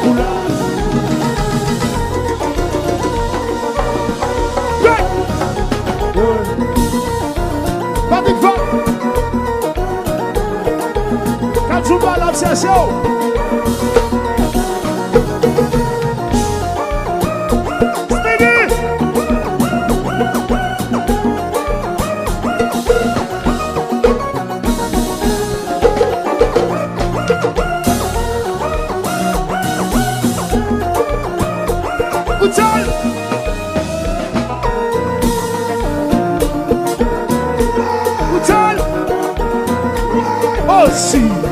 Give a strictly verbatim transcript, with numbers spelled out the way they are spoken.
Hey! Patrick Van! Kat jou pa la ap chèche w. Speedy! Kout sèl! Kout sèl! Oh, si!